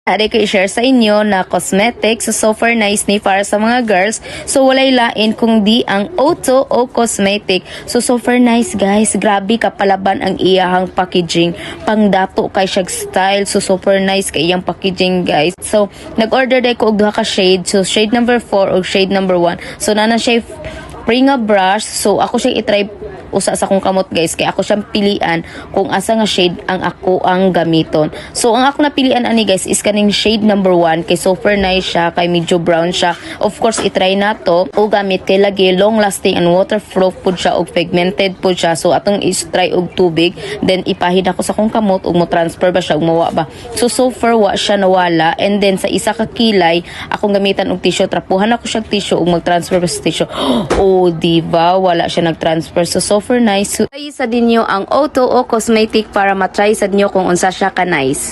Ari ko i-share sa inyo na cosmetics. So, super nice ni para sa mga girls. So, walay lain kung di ang O2O Cosmetic. So, super nice, guys. Grabe kapalaban ang iyahang packaging. Pangdato kay siya style. So, super nice kay iyang packaging, guys. So, nag-order day ko og duha ka shade. So, shade number 4 o shade number 1. So, naa na siya free nga brush. So, ako siyang i-try usa sa akong kamot, guys, kay ako siyang pilian kung asa nga shade ang ako ang gamiton. So ang ako napilian ani, guys, is kaning shade number 1 kay super nice siya, kay medyo brown siya. Of course, i-try na to o gamit kay lagi long lasting and waterproof pud siya og pigmented pud siya. So atong i-try og tubig, then ipahid ako sa akong kamot ug mo transfer ba siya ug mawa ba. So so far wa siya nawala. And then sa isa ka kilay, akong gamitan og tissue, trapuhan ako siya og tissue ug mag-transfer ba sa tissue. Oh, di ba? Wala siya nag-transfer. So super nice. So, try sa ninyo ang O2O Cosmetic para matry sa ninyo kung unsa siya ka nice.